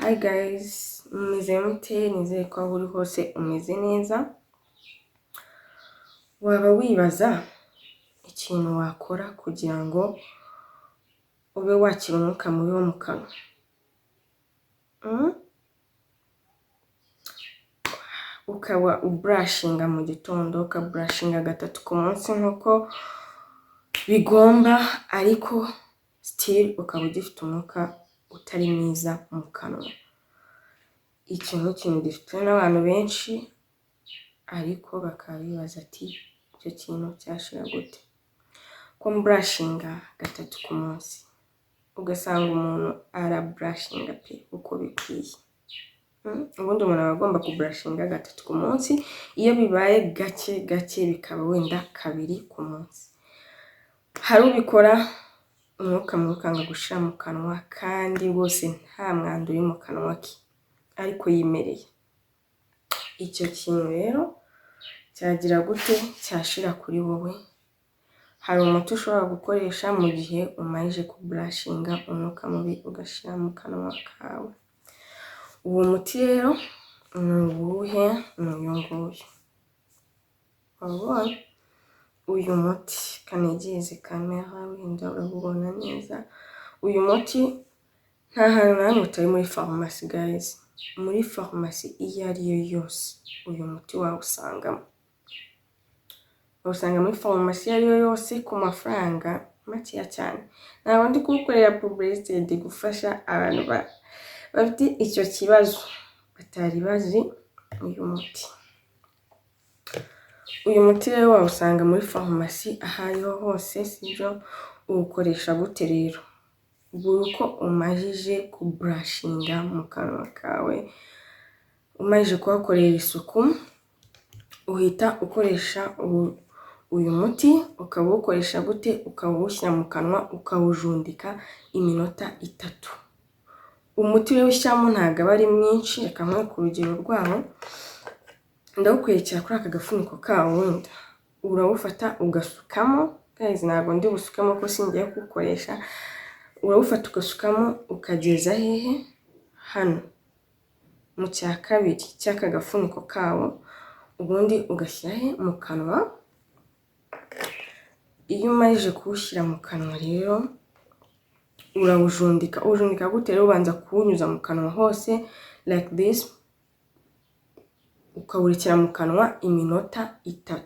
Hi guys, mumeze mute? Nizere ko aho uri hose umeze neza. Waba wibaza ikintu wakora kugira ngo ube wakira umwuka mubi wo mu kanwa? Mm? Ukaba ubrushinga mu gitondo, ukabrushinga gatatu ku munsi nk'uko bigomba, ariko still ukaba ugifite umwuka utari mwiza mu kanwa. Iki ni ikintu gifitwe n'abantu benshi, ariko bakaba bibaza ati: "Icyo kintu cyashira gute? Ko mbrushinga gatatu ku munsi?" Ugasanga umuntu arabrushinga pe uko bikwiye. Ubundi umuntu aba agomba kubrushinga gatatu ku munsi, iyo bibaye gake gake bikaba wenda kabiri ku munsi. Hari ubikora, umwuka mubi ukanga gushira mu kanwa, kandi rwose nta mwanda uri mu kanwa ke, ariko yimereye. Icyo kintu rero cyagira gute cyashira kuri wowe? Hari umuti ushobora gukoresha mu gihe umarije kubrushinga, umwuka mubi ugashira mu kanwa kawe. Uwo muti rero ni uwuhe? Ni uyu nguyu. Wawubonye? Uyu muti, kanegeze kamera wenda urabubona neza. Uyu muti nta hantu na hamwe utari muri farumasi, guys. Muri farumasi iyo ari yo yose uyu muti wawusangamo. Wawusanga muri farumasi iyo ari yo yose ku mafaranga makeya cyane. Ntabwo ndi kuwukorera publicité, ndi gufasha abantu bafite icyo kibazo batari bazi uyu muti. Uyu muti rero wawusanga muri farumasi aho ariho hose, sibyo? Uwukoresha gute rero? Buri uko umajije kubrushinga mu kanwa kawe, umajije kuhakorera isuku, uhita ukoresha uyu muti. Ukaba uwukoresha gute? Ukaba uwushyira mu kanwa, ukawujundika iminota 3. Umuti rero ushyiramo ntabwo aba ari mwinshi. Reka nkwereke urugero rwawo, ndawukwerekera kuri aka gafuniko kawo. Wenda urawufata ugasukamo. Guys, ntabwo ndi busukemo ko singiye kuwukoresha. Urawufata ugasukamo ukageza hehe? Hano mu cya kabiri cy'aka gafuniko kawo, ubundi ugashyira he? Mu kanwa. Iyo umarije kuwushyira mu kanwa rero, urawujundika. Uwujundika gute rero? Ubanza kuwunyuza mu kanwa hose like this, ukawurekera mu kanwa iminota 3,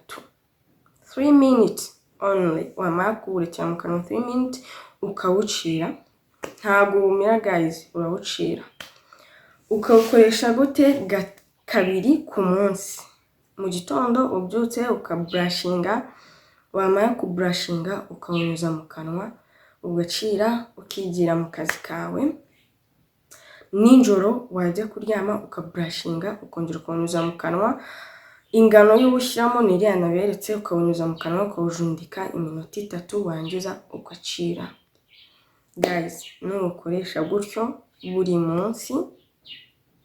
3 minutes only. Wamara kuwurekera mu kanwa 3 minutes, ukawucira. Ntabwo wumira, guys, urawucira. Ukawukoresha gute? Kabiri ku munsi. Mu gitondo ubyutse ukabrushinga, wamara kubrushinga ukawunyuza mu kanwa, ugacira, ukigira mu kazi kawe. Nijoro wajya kuryama ukabrushinga, ukongera ukawunyuza mu kanwa. Ingano y'uwushyiramo ni iriya naberetse. Ukawunyuza mu kanwa, ukawujundika iminota 3, warangiza ugacira. Guys, nuwukoresha gutyo buri munsi,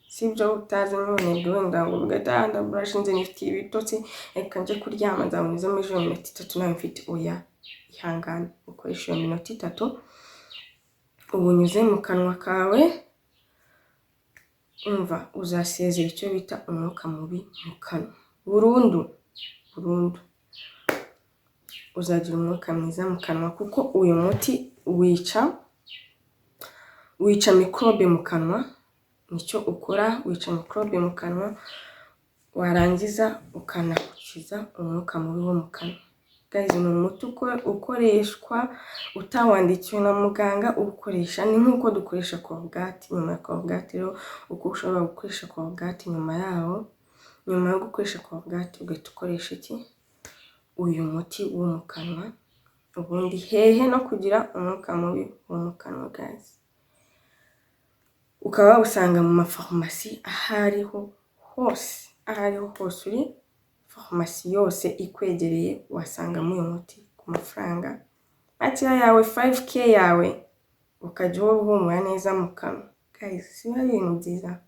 sibyo, utazi n'ubunebwe wenda ngo ugahita: "Ndabrushinze, nifitiye ibitotsi, reka njye kuryama, nzawunyuzamo ejo, iminota 3 nayo mfite." Oya, ihangane ukoresha iyo minota 3, uwunyuze mu kanwa kawe. Umva, uzasezera icyo bita umwuka mubi mu kanwa burundu burundu. Uzagira umwuka mwiza mu kanwa, kuko uyu muti wica mikorobe mu kanwa. Nicyo ukora, wica mikorobe mu kanwa, warangiza ukanakiza umwuka mubi wo mu kanwa. Guys, ni umuti ukoreshwa utawandikiwe na muganga. Uwukoresha ni nk'uko dukoresha Colgate. Nyuma ya Colgate rero, uko ushobora gukoresha Colgate nyuma yaho, nyuma yo gukoresha Colgate ugahita ukoresha iki? Uyu muti wo mu kanwa. Ubundi hehe no kugira umwuka mubi wo mu kanwa, guys. Ukaba wawusanga mu mafarumasi aho ariho hose, aho ariho hose uri, farumasi yose ikwegereye wasangamo uyu muti ku mafaranga makeya yawe, 5K yawe, ukajya uhora uhumura neza mu kanwa. Guys, si ari ibintu byiza?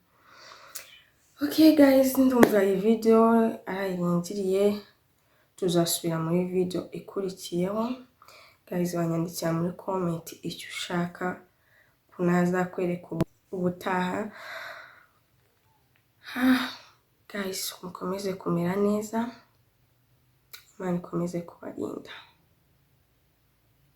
Okay guys, ndumva iyi video arayirangiriye. Tuzasubira muri video ikurikiyeho. Guys, wanyandikira muri comment icyo ushaka ko nazakwereka. Ubutaha guys, mukomeze kumera neza, Imana ikomeze kubarinda.